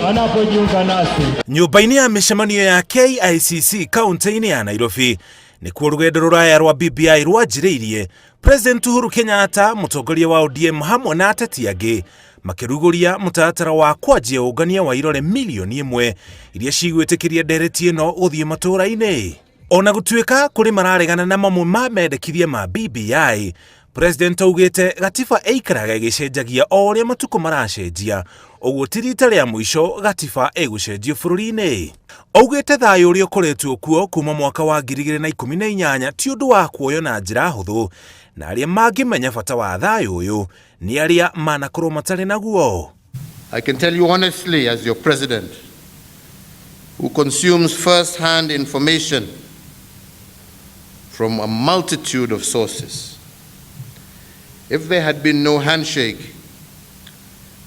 anapojiunga nasi. Nyũmba-inĩ ya mĩcemanio ya KICC kaunti-inĩ ya Nairobi nĩkuo rũgendo rũraya rwa BBI rwanjĩrĩirie. President Uhuru Kenyatta, mũtongoria wa ODM hamwe na ateti angĩ makĩrugũria mũtaratara wa kwanjia ũngania wa irore milioni 1 iria cigwĩtĩkĩria ndereti ĩno gũthiĩ matũũra-inĩ. Ona gũtuĩka kũrĩ mararegana na mamwe ma mendekithia ma BBI, President augĩte gatiba ĩikaraga ĩgĩcenjagia o ũrĩa matukũ maracenjia, ũguo ti rita rĩa mũico gatiba ĩgũcenjio bũrũri-inĩ. Augĩte thayũ ũrĩa ũkoretwo kuo kuma mwaka wa 2018 ti ũndũ wa kuoywo na njĩra hũthũ, na arĩa mangĩmenya bata wa thayũ ũyũ nĩ arĩa manakorwo matarĩ naguo. I can tell you honestly, as your president, who consumes first-hand information from a multitude of sources, if there had been no handshake,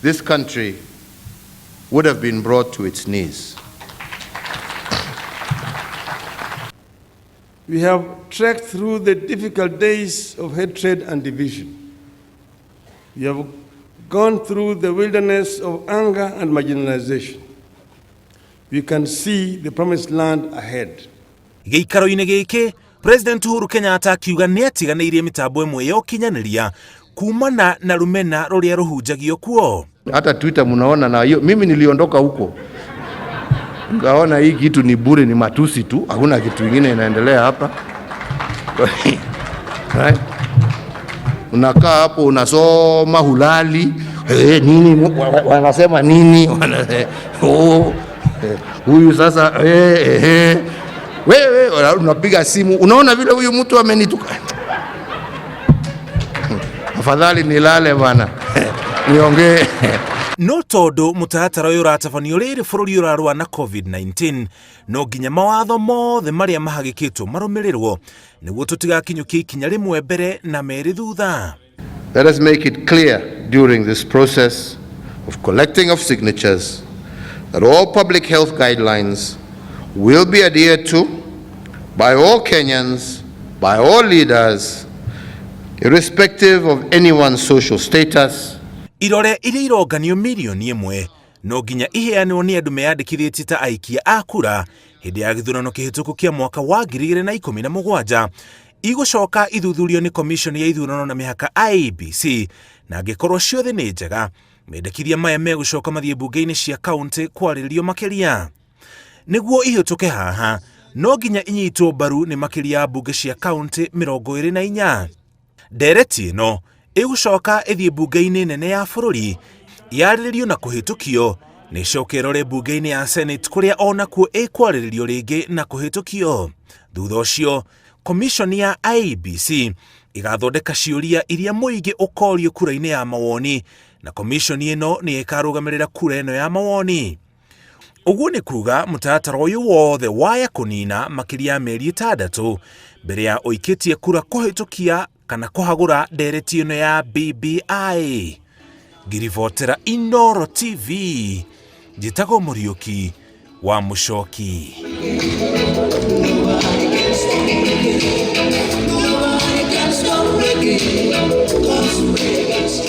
this country would have been brought to its knees. We have trekked through the difficult days of hatred and division. We have gone through the wilderness of anger and marginalization. We can see the promised land ahead. Gĩikaro-inĩ gĩkĩ, President Uhuru Kenyatta akiuga nĩ atiganĩirie mĩtambo ĩmwe ya ũkinyanĩria kumana na rũmena rũrĩa rũhunjagio kuo. Hata Twitter mnaona na hiyo, mimi niliondoka huko nikaona hii kitu ni bure, ni matusi tu, hakuna kitu kingine inaendelea hapa. Right? Unakaa hapo unasoma hulali, hey, nini wanasema nini, oh, huyu sasa hey, hey. Wewe unapiga simu, unaona vile huyu mtu amenituka. Afadhali nilale bana niongee. No tondu mũtaratara ũyũ ũratabanio rĩrĩ bũrũri ũrarũa na COVID-19, no nginya mawatho mothe marĩa mahagĩkĩtwo marũmĩrĩrwo nĩguo tũtigakinyũkie ikinya rĩmwe mbere na merĩ thutha. Let us make it clear during this process of collecting of signatures that all public health guidelines will be adhered to by all Kenyans, by all leaders, irrespective of anyone's social status. Irore iria ironganio milioni 1 no nginya iheanwo nĩ andũ meyandĩkithĩtie ta aikia a kura hĩndĩ ya gĩthurano kĩhĩtũku kĩa mwaka wa 2017, igũcoka ithuthurio nĩ Commission ya Ithurano na Mĩhaka IEBC, na angĩkorwo ciothe nĩ njega, mendekithia maya megũcoka mathiĩ mbunge-inĩ cia kaunti kwarĩrĩrio makĩria. Nĩguo ihĩtũke haha, no nginya inyitwo mbaru nĩ makĩria ya mbunge cia kaunti 24. Ndereti ĩno ĩgũcoka ĩthiĩ mbunge-inĩ nene ya bũrũri yarĩrĩrio na kũhĩtũkio, nĩ ĩcoke ĩrore mbunge-inĩ ya Senate kũrĩa onakuo ĩkwarĩrĩrio rĩngĩ na kũhĩtũkio. Thutha ũcio Commission ya IEBC ĩgathondeka ciũria iria mũingĩ ũkorio kura-inĩ ya mawoni, na commission ĩno nĩ ĩkarũgamĩrĩra kura ĩno ya mawoni. Ũguo nĩ kuga mũtaratara ũyũ wothe waya kũnina makĩria ya mĩeri 6 mbere ya ũikĩtie kura kũhĩtũkia kana kũhagũra ndereti ĩno ya BBI. Ngiribotera Inooro TV, njĩtagwo Mũriũki wa Mũcoki. Nobody can stop reggae, 'cause reggae's